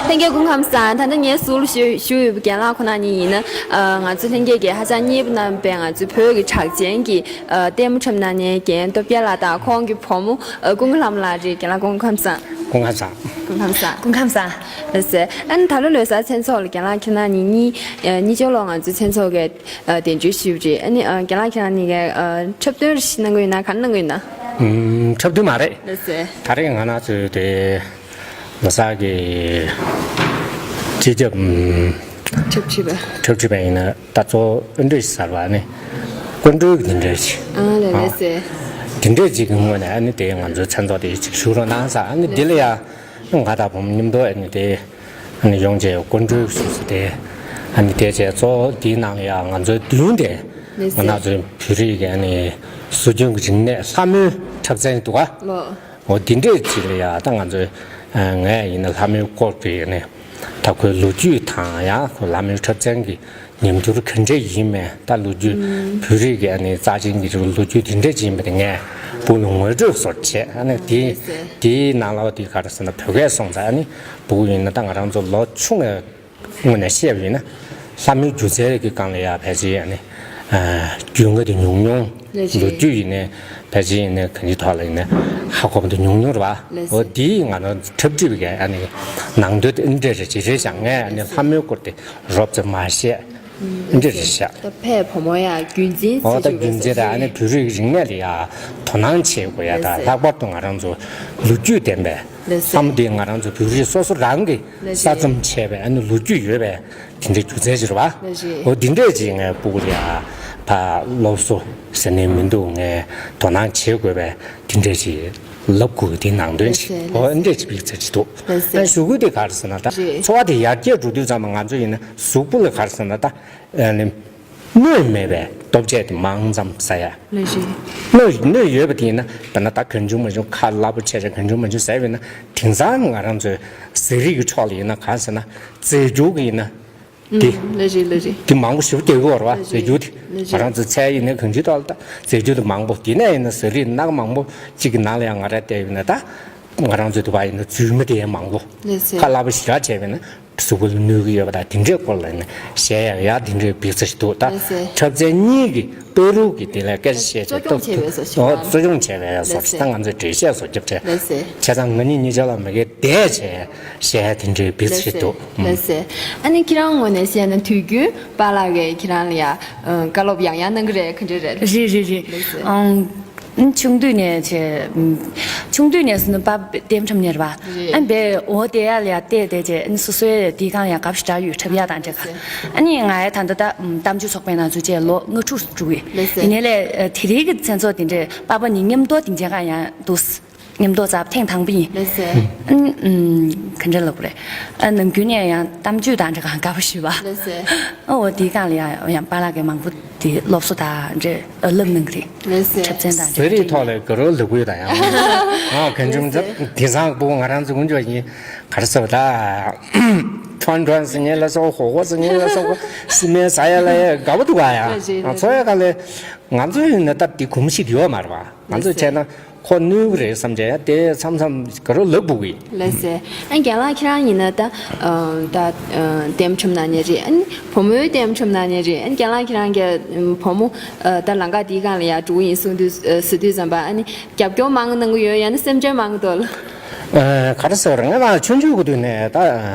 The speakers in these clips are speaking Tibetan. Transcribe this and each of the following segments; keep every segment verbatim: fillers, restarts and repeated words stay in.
ལྷན་རྒྱས་སྐུ་ཁམས་བཟང་། ད་ལྟ་ངའི་ཟུར་ལ་བཞུགས་བཞུགས་ཡོད་པའི་རྒན་ལགས་ཁོང་རྣམ་གཉིས་ཡིན་ན། ཨ། ང་ཚོ་ལྷན་རྒྱས་ཀྱི་ཧ་ཅང་མཉེས་པོ་རྣམ་པའི་ང་ཚོའི་བོད་ཀྱི་གྲགས་ཅན་གྱི་ཨ། ལྟད་མོ་འཁྲབ་གནང་མཁན་རྒན་སྟོབས་རྒྱལ་ལགས་དང་ཁོང་གི་བུ་མོ་ཨ། ཀུན་དགའ་ལྷ་མོ་ལགས་རེད། རྒན་ལགས་སྐུ་ཁམས་བཟང་། སྐུ་ཁམས་བཟང་། སྐུ་ཁམས་བཟང་། སྐུ་ཁམས་བཟང་། ལགས་སེ། ཨ་ནི་ད་ལོ་ལོ་གསར་མཚན་ཚོགས་ལ་རྒན་ལགས་ཁྱེད་རྣམ་གཉིས་གཉིས་ཨ། གཉིས་ཆར་ལོ་ང་ཚོའི་མཚན་ཚོགས་ཀྱི་ཨ། གདན་འདྲེན་ཞུས་པ་རེད། ཨ་ནི་ཨ། རྒན་ལགས་ཁྱེད་རྣམ་གཉིས་ཀྱིས་ཨ། འཁྲབ་སྟོན་རེ་ཞིག་གནང་གི་ཡོད་ན། ག་རེ་གནང་གི་ཡོད་ན། ཨུམ། འཁྲབ་སྟོན་མ་རེད། ལགས་སེ། ད་རེས་ང་རང་ཚོའི་དེ། ལོ་གསར་གྱི་སྤྱི་ཁྱབ་ཨུམ། འཁྲབ་ཁྲིད་པ། འཁྲབ་ཁྲིད་པ་ཡིན་ན་ད་གཙོ་བོ་འདི་འདྲ་ཞིག་གསར་པ་ནི་སྐུ་མགྲོན་གྱི་འདི་འདྲ་ཞིག་ཨ་ལས། ཨ། ལགས་སེ། འདི་འདྲ་ཅིག་གི་ངོས་ནས་ཨ་ནི་དེ་ང་ཚོའི་མཚན་ཚོགས་དེ་ཅིག་ཞུགས་རོགས་གནང་ཟེར། ཨ་ནི་འདི་ལ་ཡ་ང་དང་བུ་མོ་མཉམ་དུ་ཨ་ནི་དེ་ཨ་ནི་ཡོང་བྱས་སྐུ་མགྲོན་ཞུ་ས་དེ། ཨ་ནི་དེ་བྱས་གཙོ་བོ་འདིའི་ནང་ལ་ཡ་ང་ཚོའི་མདུན་དེ། ལགས་སེ། ང་རང་ཚོའི་བོད་རིགས་ཀྱི་ཨ་ནི་སྲོལ་རྒྱུན་གྱི་རིག་གནས་ལྷ་མོའི་འཁྲབ་ཚན་འདུག་ག་ལོ། འོ་འདི་འདྲས་ཅིག་ལ་ཡ་ད་ང་ཚོས་ཨ། ངས་ཡིན་ན་ལྷ་མོའི་སྐོར་གྱི་ནས་ད་ཁོའི་ལོ་རྒྱུས་དང་ཡང་ཁོ་ལྷ་མོའི་འཁྲབ་ཚན་གྱི་ཉམས་འགྱུར་ག་འདྲས་ཡིན་མིན། ད་ལོ་རྒྱུས་ཨུམ། བོད་རིགས་ཀྱི་ཨ་ནི་རྩ་ཆེན་གྱི་ལོ་རྒྱུས་འདི་འདྲས་ཅིག་ཡིན་པ་དེ་ངས་བུ་ལ་ངོ་སྤྲོད་བཟོ་བྱས། ཨ་ནི་དེ་ལགས་སེ། དེའི་ནང་ལ་དེ་ག་རེ་ཟེར་ན་བོད་སྐད་སོང་ཙང་། ཨ་ནི་བུ་ཡིན་ན་ད་ང་རང་ཚོ་ལོ་ཆུང་ངའི་ངོས་ནས་བཤད་པ་ཡིན་ན་ལྷ་མོའི་སྒྱུ་རྩལ་གྱི་སྒང་ལ་ཡ་ཕལ་ཆེར་ཨ་ནི་ཨ། རྒྱུས་མངའ་དེ་ཉུང་ཉུང་། ལགས་སེ། ལོ་རྒྱུས་ཡིན་ནའི་ཕལ་ཆེར་ཡིན་ནའི་གང་ཅིའི་ཐོག་ལ་ཡིན་ནའི་ཧ་གོ་བ་དེ་ཉུང་ཉུང་རེད་པ། ལགས་སེ། འོ་དེའི་ང་རང་འཁྲབ་ཁྲིད་པའི་ཨ་ནི་ནང་དོན་དེ་འདི་འདྲ་རེད་ཅེས་རེད་བཞག་ངས་ཨ་ནི་ལྷ་མོའི་སྐོར་དེ་རོབ་ཙམ་མ་བཤད། ལགས་སེ། འདི་འདྲ་རེད་བཞག་ད་ཕའི་བུ་མོ་ཡ་རྒྱུན་འཛིན་འོ་ད་རྒྱུན་འཛིན་དང་ཨ་ནི་བོད་རིགས་རིག་གནས་ལ་ཡ་དོ་སྣང་བྱེད་དགོས་ཡ། ད་ལགས་སེ། ལྷག་པར་དུ་ང་རང་ཚོ་ལོ་རྒྱུས་ལྡན་པའི་ལགས་སེ། ལྷ་མོ་འདི་ང་རང་ཚོ་བོད་རིགས་སོ་སོ་རང་གིས་ལགས་སེ། གསར་རྩོམ་བྱས་པའི་ཨ་ནི་ལོ་རྒྱུས་ཡོད་པའི་དེ་འདྲའི་སྒྱུ་རྩལ་ཅིག་རེད་པ། ལགས་སེ། འོ་འདི་འདྲས་ཅིག་ངས་ཕྲུ་གུ་ལ་ཡ་ཕར་སློབ་གསོ་ཟེར་ནས་མི་འདུག་ངས་དོ་སྣང་བྱེད་དགོས་པའི་དེ་འདྲས་ཅིག་ལབ་དགོས་དེའི་ནང་དོན་ཅིག་ལགས་སེ། འོ་ལགས་སེ། འདྲས་ཅིག་ཕྱག་འཚལ་ཅིག་འདུག་ལགས་སེ། ཨ་ཞུ་དགོས་དེ་ག་རེ་ཟེར་ན། ད་ལགས་སེ། འཚོ་བ་དེ་ཡར་རྒྱས་འགྲོ་དུས་ཙམ་པ་ང་ཚོ་ཡིན་ན་གཟུགས་པོ་ལ་ག་རེ་ཟེར་ན། ད་ཨ་ནི་སྣོད་མེད་པའི་ལྟོ་ཆས་དེ་མང་ཙམ་ཟ་ཡ། ལགས་སེ། སྣོད་སྣོད་ཡོད་པ་དེ་ཡིན་ན་དཔེར་ན་ད་གང་བྱུང་མང་བྱུང་ཁ་སླ་པོ་བྱས་བྱས་གང་བྱུང་མང་བྱུང་ཟ་ཡ་ཡིན་ན། དེང་སང་ང་རང་ཚོའི་ཟས་རིགས་ཀྱི་ཕྱོགས་ལ་ཡིན་ན་གང་ཟེར་ན་རྫས་འགྱུར་གྱི་ཡིན་ན་དེ། ཨུམ། ལགས་སེ། ལགས་སེ། དེ་མང་པོ་ཞེ་པོ་རྒྱག་གི་ཡོད་རེད་པ། ལགས་སེ། རྫས་འགྱུར་དེ། ལགས་སེ། ང་རང་ཚོའི་ཚལ་ཡིན་ན་གང་ཅིའི་ཐོག་ལ་ད་རྫས་འགྱུར་དེ་མང་པོ། དེ་ནས་ཡིན་ན་ཟས་རིགས་སྣ་མང་པོ་གཅིག་གི་ནང་ལ་ཡང་ང་རང་བལྟས་ཡིན་ན་ད་ང་རང་ཚོའི་དུ་བ་ཡིན་ན་རྫུས་མ་དེ་ཡང་མང་པོ། ལགས་སེ། ཁ་སླ་པོ་ཞེ་དྲག་བྱས་པ་ཡིན་ན། གཟུགས་པོ་ལ་གནོད་ཀྱི་ཡོད་པ་དང་དེ་འདྲའི་སྐོར་ལ་ནི་བཤད་ཡག་ཡག་དེ་འདྲའི་འབིགས་ཚ་ཞིག་འདུག་ད་ལགས་སེ། འཁྲབ་ཚན་གཉིས་ཀྱི་བར་དུ་གི་དེ་ལ་སྐད་ཆ་བཤད་བྱས་གཙོ་སྐྱོང་བྱས་པའི་བཟོ་ཞིག་ཨོ་རེད། གཙོ་སྐྱོང་བྱས་པའི་བཟོ་ལགས་ཞིག་སེ། ད་ང་ཚོས་འགྲེལ་བཤད་བཟོ་རྒྱབ་བྱས། ལགས་སེ། བྱས་ཙང་ང་གཉིས་གཉིས་ཆ་ལ་མ་གིར་བསྡད་བྱས་བཤད་ཡག་དེ་འདྲའི་འབིགས་ཚ་ཞིག་འདུག་ལགས་སེ། ཨ་ནི་ཁྱེད་རང་ངོས་ནས་བཤད་ན་དུས་རྒྱུན་པཱ་ལགས་ཀྱིས་ཁྱེད་རང་ལ་ཡ་བཀའ་སློབ་ཡང་ཡང་གནང་གི་རེད། ག་འདྲ་རེད། རེད་རེད་རེད། ལགས་སེ། ཨང་། ཆུང་དུས་ནས་བྱས། ཆུང་དུས་ནས་ཟིན་ན་པ་ལྟད་མོ་འཁྲབ་མཁན་རེད་པ། རེད། ཨ་འབའ་འོ་དེ་ཡ་ལ་ཡ་བལྟས་བལྟས་བྱས། ཨ་ནི་སོ་སོའི་དེའི་སྒང་ཡང་དགའ་པོ་ཞེ་དྲག་ཡོད། འཁྲབ་ཡག་དང་འབྲེལ་ག་ལགས་སེ། ཨ་ནི་ང་ཡ་ད་ལྟ་ད་གཏམ་བརྗོད་ཚོགས་པའི་ནང་ཚུད་བྱས་ལོ་ལྔ་དྲུག་འགྲོ་གི། ལགས་སེ། ཡིན་ནའི་ལས་དེ་རིང་གི་མཚན་ཚོགས་དེ་འདྲའི་པ་ཕ་གཉིས་མཉམ་དུ་དེ་འཇགས་ག་ཡང་འདུག་མཉམ་དུ་ཚར་ཐེངས་དང་པོ་ཡིན། ལགས་སེ། ཨ་ནི་ག་འདྲ་ལབ་དགོས་རེད། ཨ་ནམ་རྒྱུན་ནས་ཡང་གཏམ་བརྗོད་དང་འབྲེལ་ག་དགའ་པོ་ཞེ་པོ། ལགས་སེ། ཨ་འོ་དེའི་སྒང་ལ་ཡང་ཡང་པཱ་ལགས་ཀྱིས་མང་པོ་དེ་སློབ་གསོ་དང་འབྲེལ་བསླབ་གནང་གི་རེད། ལགས་སེ། འཁྲབ་ཚན་དང་འབྲེལ། ཟས་རིགས་ཐོག་ལ་དགའ་རབ་ལབ་དགོས་དང་ཡང་། ཨ་གང་བྱུང་། ལགས་སེ། དེང་སང་ཕྲུ་གུ་ང་རང་ཚོ་ཀུན་སྤྱོད་ཡིན་ག་རེ་ཟེར་བ་ད། ཁྲོན་ཁྲོན་ཟེར་མཁན་ལ་སོགས། ཧོ་ཧོ་ཟེར་མཁན་ལ་སོགས། སི་མེན་ཟ་ཡ་ལ་ཡ་དགའ་པོ་འདུག་ག་ཡ། ལགས་སེ། ང་ཚོ་ཡ་ག་ལས་ང་ཚོ་ཡིན་ན་སྟབས་བདེ་གོམས་གཤིས་དེ་ཡོད་མ་རེད་པ། ང་ཚོ་ལགས་སེ། བྱས་ན། ཁོ་གནོད་ཀྱི་རེད་བསམ་བྱས་ཡ་དེ་མཚམས་མཚམས་དགའ་རབ་ལབ་དགོས་ཀྱི། ལགས་སེ། ཨ་རྒན་ལགས་ཁྱེད་རང་ཡིན་ན་ད་ཨ་ད་ཨ་ལྟད་མོ་འཁྲབ་གནང་མཁན་རེད། ཨ་ནི་བུ་མོའི་ལྟད་མོ་འཁྲབ་གནང་མཁན་རེད། ཨ་ནི་རྒན་ལགས་ཁྱེད་རང་གི་ཨ་བུ་མོ་ཨ་ད་ལམ་ཁ་འདིའི་སྒང་ལ་ཡ་འགྲོ་གི་ཡིན་གསུང་དུས་ཨ་ཟེར་དུས་ཙམ་པ། ཨ་ནི་རྒྱབ་སྐྱོར་མང་གནང་གི་ཡོད། ཡང་ན་སེམས་ཁྲལ་མང་གི་འདུག་ལགས། ཨ་ག་རེ་ཟེར་བ་རེད། ང་ལ་ཆུང་ཆུང་གི་དུས་ནས་ད་ཨ་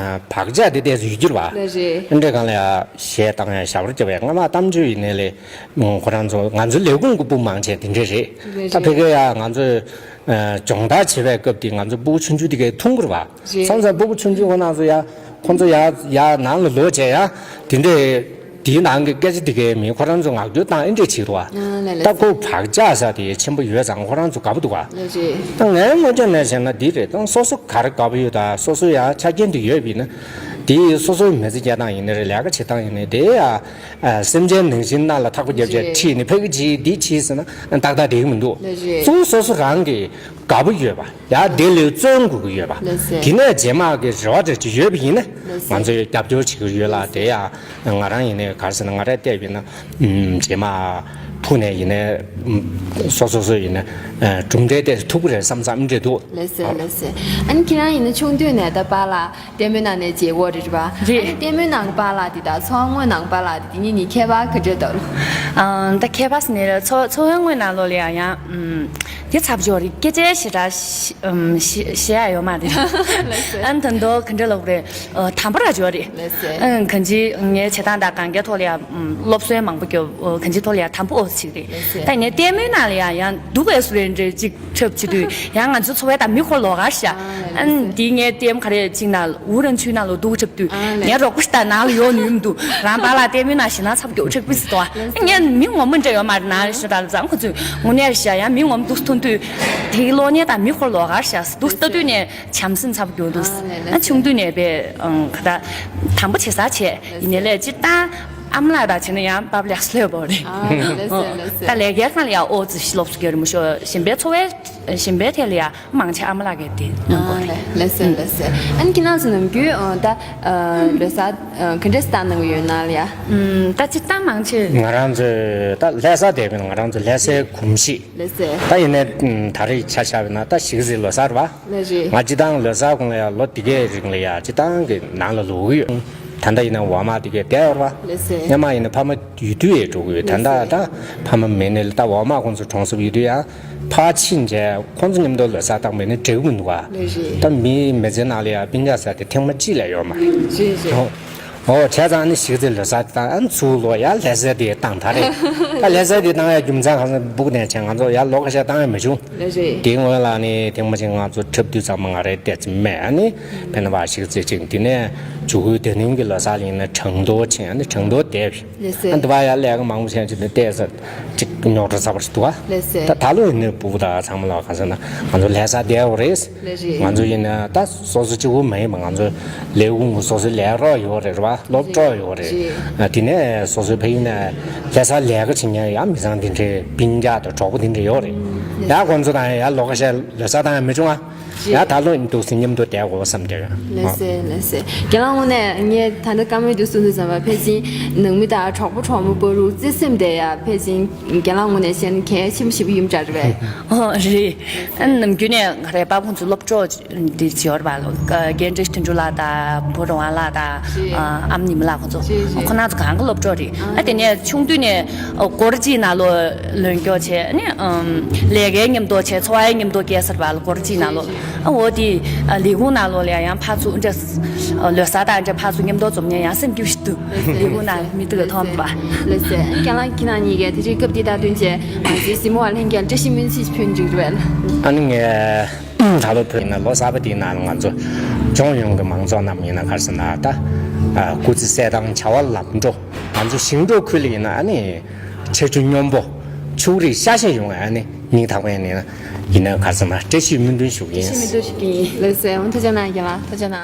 བག་ཆགས་དེ་ཏོག་ཙམ་ཡོད་ཀྱི་རེད་པ། ལགས་རེད། ཨ་འདྲའི་སྒང་ལ་ཡ་གཞས་བཏང་ཡ་ཞབས་བྲོ་རྒྱབ་ཡ། སྔ་མ་གཏམ་བརྗོད་ཡིན་ནའི་ལས། ཁོ་རང་ཚོ་ང་ཚོའི་ལས་ཁུངས་ཀྱི་དཔུང་མང་ཆེ་དེ་འདྲས་རེད། རེད་ད་རེད། ཕ་གི་ཡ་ང་ཚོས་ཨ་སྦྱོང་བརྡར་བྱེད་པའི་སྐབས་དེ་ང་ཚོ་ཕྲུ་གུ་ཆུང་ཆུང་དེ་གས་མཐོང་གི་རེད་པ། རེད། མཚམས་མཚམས་ཕྲུ་གུ་ཆུང་ཆུང་ཁོ་རང་ཚོ་ཡ་ཁོ་ཚོ་ཡ་ཡ་ནང་ལ་ལོག་བྱས་ཡ་དེ་འདྲས་དེའི་ནང་གི་སྐད་ཆ་དེ་གས་མི་ཁོ་རང་ཚོ་ངག་སྐྱོར་བཏང་ཨེ་འདྲས་བྱེད་རེད་པ། ཨ་ལས་ལས། ད་ཁོ་བག་ཆགས་ས་དེ་ཆེན་པོ་ཡོད་ཙང་ཁོ་རང་ཚོ་དགའ་པོ་འདུག་པ། ལགས་རེད། ད་ངའི་ངོས་ཕྱོགས་ནས་བྱས་ན་འདི་རེད། ད་སོ་སོ་ག་རེ་དགའ་པོ་ཡོད་དང་སོ་སོ་ཡ་ཆ་རྐྱེན་དེ་ཡོད་པ་ཡིན་ན་དེ་སོ་སོའི་མི་ཚེ་སྐྱེལ་སྟངས་ཡིན་ནའི་རེད། ལས་ཀ་བྱེད་སྟངས་ཡིན་ནའི་དེ་ཡ། ཨ་སེམས་ཅན་ནང་བཞིན་སྣ་ལ་ཐག་པ་བརྒྱབ་བྱས། རེད། ཁྲིད་ནས་ཕ་གི་བྱེད་འདི་བྱེད་ཟེར་ན་ཏག་ཏག་བསྡད་ཀྱི་མི་འདུག་རེད་རེད། གཙོ་བོ་སོ་སོ་རང་གི་དགའ་པོ་ཡོད་པ་ཡ་དེ་ལ་བརྩོན་དགོས་ཀྱི་ཡོད་པ། ལགས་སེ། དེ་ནས་རྗེས་མ་གི་རེ་བ་འདྲ་ཅིག་ཡོད་པ་ཡིན་ན། ལགས་སེ། ང་ཚོས་རྒྱབ་སྐྱོར་བྱེད་ཀྱི་ཡོད་ལ། དེ་ཡང་ང་རང་ཡིན་ནའི་ག་རེ་ཟེར་ན་ང་རས་བལྟས་པ་ཡིན་ན། ཨུམ་རྗེས་མ་ཕྲུ་ ཕུགས་ནས་ཡིན་ནའི་སོ་སོ་སོ་ཡིན་ན་གྲུབ་འབྲས་དེ་ཐུབ་ཀྱི་རེད་བསམ་བསམ་འདྲ་འདུག། ལགས་སོ་ལགས་སོ། ཨ་ནི་ཁྱེད་རང་ཡིན་ན་ཆུང་དུས་ནས་ད་པཱ་ལགས་ལྟད་མོའི་ནང་ནས་མཇལ་གྱི་ཡོད་རེད་པ། རེད། ཨ་ནི་ལྟད་མོའི་ནང་གི་པཱ་ལགས་དེ་དང་འཚོ་བ་དངོས་ནང་གི་པཱ་ལགས་དེ་དེ་གཉིས་གཉིས་ཁྱད་པར་ག་འདྲ་འདུག། ཨང་། ད་ཁྱད་པར་ཟེར་ནས་འཚོ་འཚོ་བའི་དངོས་ནང་ལོགས་ལ་ཡང་ཡང་ཨམ། དེ་ཚབས་ཆེ་བ་རེད། སྐད་ཆ་ཞེ་དྲག་ཤ- ཨམ། ཤེས་ཤེས་ཡ་ཡོད་མ་རེད། ལགས་སོ། ཨ་ནི་ད་དུང་ག་འདྲ་ལབ་དགོས་རེད། ཨ། དམ་པོ་ར་ཅིག་ཡོད་རེད། ལགས་སོ། ཨང་། གང་ཅི་ངའི་བྱེད་སྟངས་དང་གང་གའི་ཐོག་ལ་ཡང་ཨམ། སློབ་གསོ་མང་པོ་རྒྱོབ། ཨ། གང་ཅིའི་ཐོག་ལ་ཡང་དམ་པོ་ཨོ་ཅིག་རེད། ལགས་སོ། ད་ངས་ལྟད་མོའི་ནང་ལ་ཡང་ཡང་སྡུག་པའི་བཟོ་འདྲ་ཅིག་འཁྲབ་བྱེད་དུས་ཡང་ང་ཚོ་འཚོ་བའི་དང་མི་ཁོ་ལོགས་ཀ་ཤག། ཨ། ཨ་ནི་དེ་ངའི་ལྟད་མོ་ག་རེ་ཅིག་ན་ཝུ་རན་ཆུའི་ནང་ལ་སྡུག་འཁྲབ་དུས། ཨ་ལེ། ངའི་རོགས་པ་ཞིག་དང་ནང་ལ་ཡོང་ནུས་མི་འདུག། རང་པཱ་ལགས་ལྟད་མོའི་ནང་ཞེད་སྣང་ཚ་པོ་རྒྱོབ་འཁྲབ་པི་སི་ཏོ། ཨ་ངས་མི་ངོ་མ་འདྲ་ཡོད་མ་རེད། ནང་ཞོ་ད་ལ་ཙང་ཁོ་ཚོས་དངོས་གནས་ཤ་ཡང་མི་ངོ་མ་སྡུག་མཐོང་དུས། དེའི་གློག་བརྙན་དང་མི་ཁོ་ལོགས་ཀ་ཤག། སྡུག་ལྟ་དུས་ནས་བྱམས་སེམས་ཚ་པོ་རྒྱོབ་འདུག། ཨ་ལེ་ལེ། ཨ་ཆུང་དུས་ནས་པས་ཨང་ག་ད་དམ་པོ་བྱེད་ས་བྱས་ཡིན་ནའི་ལས་སྤྱིར་བཏང་ཨ་མ་ལགས་དང་བྱས་ན་ཡང་བབ་ལེགས་སུ་ལྷོད་པོ་རེད། ཨ་ལེ་ལེ་ལེ་ལེ། ད་ལས་ཀའི་སྒང་ལ་ཡང་ཨོ་ཙི་ཤི་ལོབ་སུ་གྱུར་མི་ཤོ་གཞན་པའི་འཚོ་བའི་གཞན་པའི་ཐད་ལ་ཡང་མང་ཆེ་ཨ་མ་ལགས་ཀྱིས་དེ་གནང་དགོས་རེད། ལགས་སོ་ལགས་སོ། ཨ་ནི་ཁྱེད་རང་ཚོ་ནམ་རྒྱུན་ཨ་ད་ཨ་ལོ་གསར་ཨ་ག་འདྲས་བཏང་གནང་གི་ཡོད་ན་ལ་ཡ། ཨམ། ད་སྤྱིར་བཏང་མང་ཆེ། ང་རང་ཚོས་ད་ལྷ་ས་དེ་བས་ང་རང་ཚོ་ལྷ་སའི་གོམས་གཤིས། ལགས་སོ། ད་ཡིན་ནའི་ད་རེས་ཆ་བཞག་པ་ཡིན་ན་ད་གཞིས་རྩེའི་ལོ་གསར་རེད་པ། ལགས་རེད། ང་སྤྱིར་བཏང་ལོ་གསར་གོང་ལ་ཡ་ལོ་འདི་གའི་རིང་ལ་ཡ་སྤྱིར་བཏང་གི་ནང་ལ་ལོག་གི་ཡོད། ད་ལྟ་ཡིན་ན་འོག་མ་འདི་གའི་བསྡད་ཡོད་རེད་པ། ལགས་སོ། སྔོན་མ་ཡིན་ན་ཕ་མ་ཡུལ་དུས་ཡས་འགྲོ་གི་ཡོད། ད་ལྟ་ད་ཕ་མ་མེད་ནས་ད་འོག་མ་ཁོང་ཚོ་གྲོངས་སོང་ཡུལ་དུས་ཡ། ཕར་ཕྱིན་བྱས་ཁོང་ཚོ་མཉམ་དུ་ལོ་གསར་བཏང་བས་ནི་འགྲིག་གི་མི་འདུག་ག། ལགས་རེད། ད་མིའི་མི་ཚེ་ནང་ལ་ཡ་སྤུན་ཀྱག་ཟེར་དེ་ཐེངས་མ་གཅིག་ལས་ཡོད་མ་རེད། རེད་རེད། ཨོ་བྱས་ཙང་ནི་གཞིས་རྩེའི་ལོ་གསར་དེ་བཏང་ཨ་ཚུར་ལོག་ཡར་ལྷ་སའི་དེ་བཏང་ད་རེད། ད་ལྷ་སའི་དེ་བཏང་ཡ་རྒྱུ་མཚན་གང་ཟེར་སྦུག་ནས་བྱས་ང་ཚོ་ཡར་ལོ་ཁ་ཤས་བཏང་ཡ་མི་བྱུང་། ལགས་རེད། དེའི་སྔོན་ལ་ནི་ཐེངས་མ་གཅིག་ང་ཚོ་འཁྲབ་དུས་ཙམ་པ་ང་རའི་ལྟས་ཚིམ་མེད། ཨ་ནི་ཕན་པ་གཞིས་རྩེ་ཅིག་འདི་ནས་འཇུག་སྐུལ་དེ་རིང་གི་ལོ་གསར་ཡིན་ན་གྲངས་ཐོ་ཕྱིན། ཨ་ནི་གྲངས་ཐོ་དེབ། ལགས་སོ། ཨ་འདི་བ་ཡ་ལས་ཀ་མང་པོ་བྱས་ཅིག་ནི་བལྟས་ས་ཅིག་རྙོག་དྲ་ཚ་པོ་ཞིག་འདུག་ག། ལགས་སོ། ད་ད་ལོ་ཡིན་ནི་སྤུ་གུ་དང་ཚང་མ་ལ་གང་ཟེར་ན་ང་ཚོ་ལྷ་ས་བསྡད་ཡོད་རེད། ལགས་རེད། ང་ཚོ་ཡིན་ན་ད་སོ་སོ་གཅིག་པུ་མ་ཡིན་པ་ང་ཚོ་ལས་ཁུངས་སོ་སོའི་ལས་རོགས་ཡོད་རེད་རེད་པ། སློབ་གྲོགས་ཡོད་རེད། རེད། དེ་ནས་སོ་སོའི་ཕ་ཡུལ་ནས་ལྷ་སར་ལས་ཀ་བྱེད་མཁན་ཡང་མི་ཚང་དེ་འདྲའི་སྤུན་ཀྱག་དང་གྲོགས་པོ་དེ་འདྲ་ཡོད་རེད། ཡ་ཁོང་ཚོ་དང་ཡ་ལོ་ཁ་ཤས་ལོ་གསར་བཏང་ཡ་མི་བྱུང་ཨ། ཡ་ད་ལོ་འདུག་སེ་མཉམ་དུ་བསྡད་དགོས་བསམ་གྱི་ཡོད། ལགས་སེ་ལགས་སེ། རྒན་ལགས་དངོས་གནས་ངས་ད་ལྟ་བཀའ་མོལ་དུ་གསུངས་དུས་ཙམ་པ་ཕལ་ཆེར་ནང་མི་དང་གྲོགས་པོ་གྲོགས་མོ་བར་དུ་བརྩེ་སེམས་དེ་ཡ་ཕལ་ཆེར་རྒན་ལགས་དངོས་གནས་བཤད་ན་གལ་ཆེན་པོ་ཞིག་ཡིན་པ་འདྲ་རེད་པས། ཨོ་རེད། ཨ་ནམ་རྒྱུན་ནས་ང་རའི་པ་ཕུང་ཚོའི་སློབ་གྲོགས་འདི་བྱེད་ཡོད་རེད་པ། རྒན་བཀྲ་ཤིས་དོན་གྲུབ་ལགས་དང་བུ་རོང་བ་ལགས་དང་། ཨ་ཨམ་ཉི་མ་ལགས་ཁོང་ཚོ། ཁོ་ན་ཚོ་གང་གི་སློབ་གྲོགས་རེད། ཨ་དེ་ནས་ཆུང་དུས་ནས་སྒོར་གཅིག་ནང་ལོགས་ལོན་སྐྱོར་བྱས་ནས་ལས་ཀའི་མཉམ་དུ་བྱས་འཚོ་བའི་མཉམ་དུ་སྐྱེལ་ས་རེད་པ། སྒོར་གཅིག་ནང་ལོགས། ཨ་འོ་དེ་ལས་ཁུངས་ནང་ལོགས་ལ་ཡང་ཕར་ཚུར་འདྲ་ལོ་གསར་དང་འདྲ་ཕར་ཚུར་མཉམ་དུ་འཛོམས་ནས་ཡང་སེམས་སྐྱིད་པོ་ཞིག་འདུག། ལས་ཁུངས་ནང་མི་དེ་ག་མཐོང་བ། ལགས་སེ། རྒན་ལགས་ཁྱེད་རང་གཉིས་ཀས་དེ་རིང་སྐབས་འདི་དང་བསྟུན་བྱས་ང་ཚོའི་གཟིགས་མོ་བ་ལྷན་རྒྱས་ལ་བཀྲ་ཤིས་སྨོན་ཚིག་ཕུལ་འཇུག་རེད་པས། ཨ་ནི་ངས་ད་ལོ་བོད་ཡིན་ན་ལོ་གསར་པ་དེའི་ནང་ལ་ང་ཚོ་ལྗོངས་ཡོངས་ཀྱི་མང་ཚོགས་རྣམས་ཡིན་ན་ག་རེ་ཟེར་ན་ད་སྐུ་ཚེ་གསལ་ཐང་བྱ་བ་ལམ་འགྲོ། ང་ཚོ་ཞིང་འབྲོག་ཁུལ་ལ་ཡིན་ན་ཨ་ནི་ཆར་ཆུ་སྙོམས་པོ་ཕྱུགས་རིགས་ཤ་ཤེད་ཡོང་བའི་ཨ་ནི་སྙིང་ཐག་པ་ནས་ཡིན་ན་ག་རེ་ཟེར་ན་བཀྲ་ཤིས་སྨོན་འདུན་ཞུ་གི་ཡིན། བཀྲ་ཤིས་སྨོན་འདུན་ཞུ་གི་ཡིན། ལགས་སེ། ཐུགས་རྗེ་གནང་། རྒན་ལགས་ཐུགས་རྗེ་གནང་།